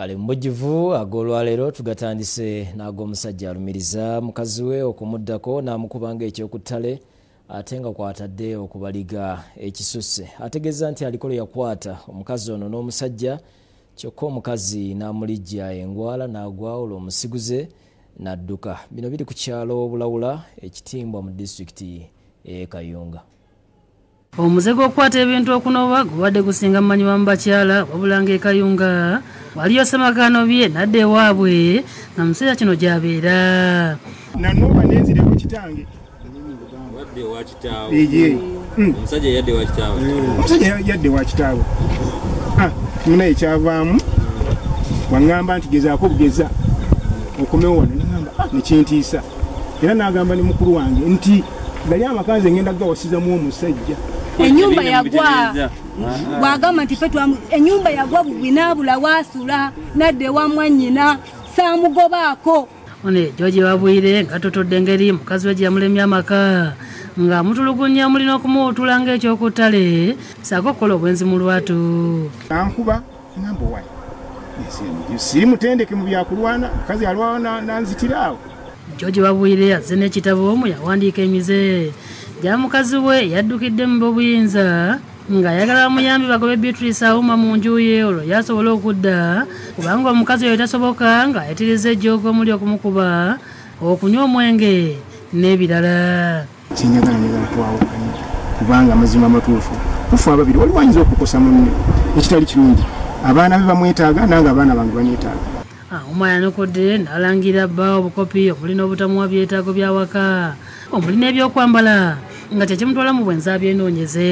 Kale mbujivu ag'olwaleero tugatandise n'ag'omusajja alumiriza mukazi we okumuddako n'amukubanga ekyokuttale ate nga kwatadde okubaliga ekisusse. Ategeeza nti aliko lwe yakwata omukazi ono n'omusajja, kyokka omukazi n'amulijja engwala n'agwa olwo omusiguze n'adduka. Bino biri ku kyalo Bulawula ekitimbwa mu disitulikiti ey'e Kayunga. Omuze gw'okukwata ebintu okunoba gubadde gusinga mmanyi mu bakyala, wabula ng'e Kayunga waliyo ssemakaano bye n'adda ewaabwe nga mu kiseera kino gy'abeera. Nanoba nenzire ku kitange. Wadde wa kitaawe. Eye. Omusajja yadde wa kitaawe. Omusajja yadde wa kitaawe. Munaye kyavaamu waŋŋamba nti gezaako bugeza okomewo wano, neŋŋamba nekintiisa, era n'agamba ne mukulu wange nti gali amaka nze ngenda gawasizamu omusajja. Ennyumba yagwa, bw'agamba nti ffe ennyumba yagwa bubwi n'abula waasula n'adda ewa mwannyina saamugobaako. Ono George Wabwire ng'atotodde engeri mukazi we gye yamulemya amaka ng'amutulugunya omuli n'okumuwutula ng'ekyokuttale ssaako okukola obwenzi mu lwatu. Ankuba ŋŋamba owaye siri mutendeke mu byakulwana, mukazi alwawo n'anzitira awo. George Wabwire azze n'ekitabo omwo yawandiika emize gya mukazi we yaddukidde mu b'obuyinza ng'ayagala bamuyambe bagobe Beatrice Auma mu nju ye olwo yasobola okudda, kubanga omukazi oyo tasoboka ng'ayitiriza ejjoogo omuli okumukuba, okunywa omwenge n'ebirala. Kyenjagala njagala twawukanye kubanga amazima amatuufu kufa ababiri waliwo ayinza okukosa munne ekitali kirungi. Abaana be bamwetaaga nange abaana bange banneetaaga. Auma yanokodde n'alangira bba obukopi omuli n'obutamuwa byetaago by'awaka omuli n'ebyokwambala nga kyekimutwala mu bwenzi abyenoonyeze.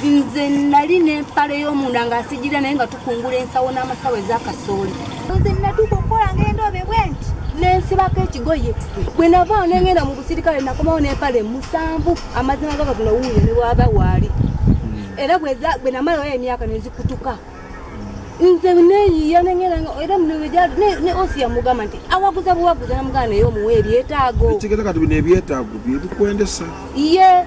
Nze nali n'empale y'omunda ng'asigira naye nga tukungula ensawo n'amasawo ez'akasooli. Nze natuuka okukola ng'endobe bwe nti nensibako ekigoye. Bwe navaawo ne ngenda mu busirikale nakomawo n'empale 7, amazima ga Katonda wuuyo ne bw'aba waali. Era bwe namalayo emyaka ne nzikutuka. Nze neeyiiya ne ngenda era ne Osi yamugamba nti awaguza buwaguza namugamba naye omuwe ebyetaago. Ekitegeeza kati bino ebyetaago bye bikwendesa. Ye.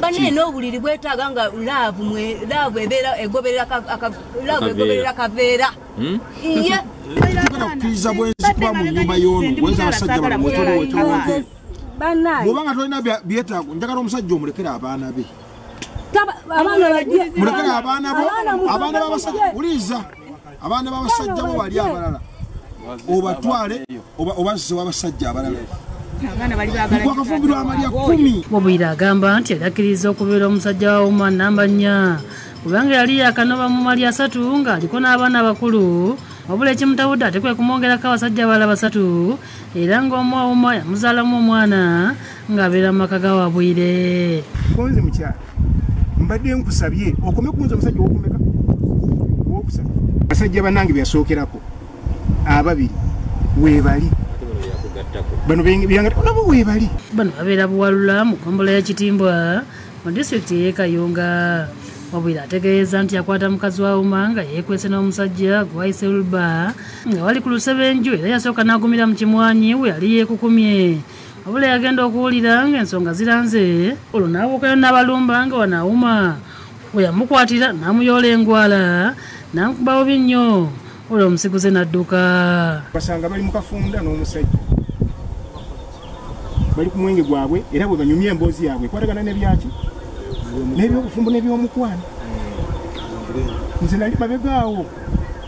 Bane n'obuliri bwetaaga nga laavu laavu ebeera egoberera laavu egoberera kaveera. Ye. Tugenda kukkiriza bwenzi kuba mu nnyumba y'ono, bwenzi abasajja bano wetolo. Bannange. Bw'oba nga tolina byetaago, njagala omusajja omulekere abaana be. Mulekere abaana bo, abaana b'abasajja, wuliriza, abaana b'abasajja bo bali abalala obatwale obazze w'abasajja abalala. Wakafumbirwa amalya 10. Wabwire agamba nti yali akkiriza okubeera omusajja wa Auma namba 4 kubanga yali yakanoba mu malya 3 ng'aliko n'abaana abakulu, wabula ekimutabudde ate kwe kumwongerako abasajja abalala 3 era ng'omu Auma yamuzaalamu omwana ng'abeera mu maka ga Wabwire. Konze mukyala mbadde nkusabye okome kunze omusajja owokumeka owokusatu. Abasajja bannange byasookerako ababiri weebali bano nabo weebali. Bano babeera Buwalula mu ggombolola y'e Kitimbwa mu disitulikiti ey'e Kayunga. Wabwire ategeeza nti yakwata mukazi wa Auma nga yeekwese n'omusajja gwayise Luba nga bali ku lusebenju era yasooka n'agumira mu kimwanyi we yali yeekukumye. Wabula yagenda okuwulira ng'ensonga ziranze olwo n'abuukayo n'abalumba nga wano Auma we yamukwatira n'amuyoola engwala n'amukuba bubi nnyo olwo omusiguze n'adduka. Basanga bali mu kafunda n'omusajja bali ku mwenge gwabwe era bwe banyumya emboozi yaabwe ekwatagana n'ebyaki n'ebyobufumbo n'ebyomukwano. Nze nali mabega awo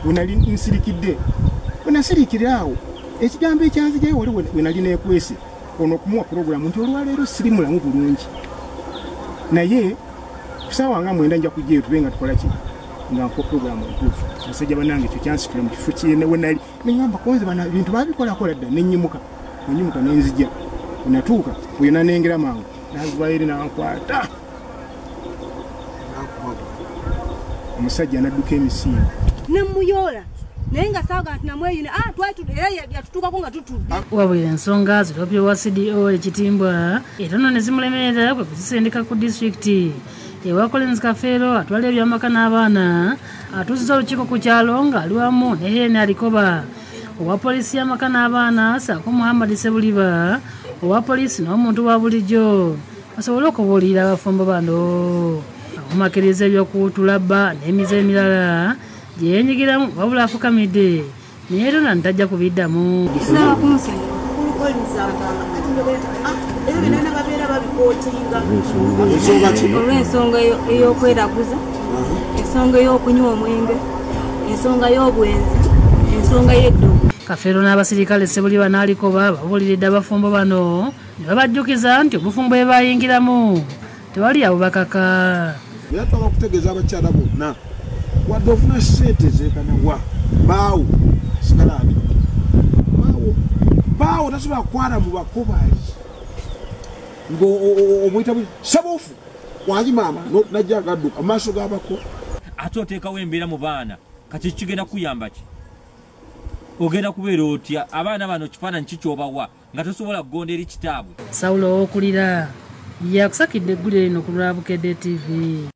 we nali nsirikidde, we nasirikira awo ekigambo ekyanzijayo wali we nali neekwese ono okumuwa pulogulaamu nti olwaleero siri mulamu bulungi, naye ku ssaawa nga 9 nja kujjayo tube nga tukola ki nga nkuwa pulogulaamu entuufu. Abasajja bannange ekyo kyansitula mu kifo kyene we nali ne ŋŋamba konze bano ebintu baabikolakola dda, ne nnyimuka ne nzija. Bwe natuuka oyo n'anengera mangu n'avaayo eri n'ankwata. Omusajja n'adduka emisinde. Ne mmuyoola naye nga saaga nti namweyune era yatutuukako nga tutudde. Wabwire ensonga zirobye wa CDO ekitimbwa era nno ne zimulemerera kwe kuzisindika ku disitulikiti. Ewa Collins Kafeero atwala ebyamaka n'abaana atuuziza olukiiko ku kyalo ng'ali wamu ne Helen Alikoba owa poliisi y'amaka n'abaana ssaako Muhammad Ssebuliba owa poliisi n'omuntu wa bulijjo basobole okubuulirira abafumbo bano. Amumakiriza ebyokuwutula bba n'emize emirala gye yeenyigiramu wabula afukamidde naye tona ntajja kubiddamu. Olw'ensonga ey'okweraguza, ensonga ey'okunywa omwenge, ensonga y'obwenzi, ensonga y'eddogo. Kafeero n'abasirikale Ssebuliba n'Alikoba babuuliridde abafumbo bano ne babajjukiza nti obufumbo bwe bayingiramu tewali abubakaka. Era twala okutegeeza abakyala bonna wadde ofuna ssente zeekanawa baawo sigala ani baawo tasobola kukwala mu bakobaali ng'omuyita sabuufu wangi maama najja agadduka mu maaso g'abako. Ate oteekawo embeera mu baana kati kigenda kuyamba ki? Ogenda kubeera otya abaana bano kifaananyi kikyobawa nga tosobola kugonda eri kitaabwe. Sawulo Owokulira yakusakidde eggulire lino ku lwa Bukedde TV.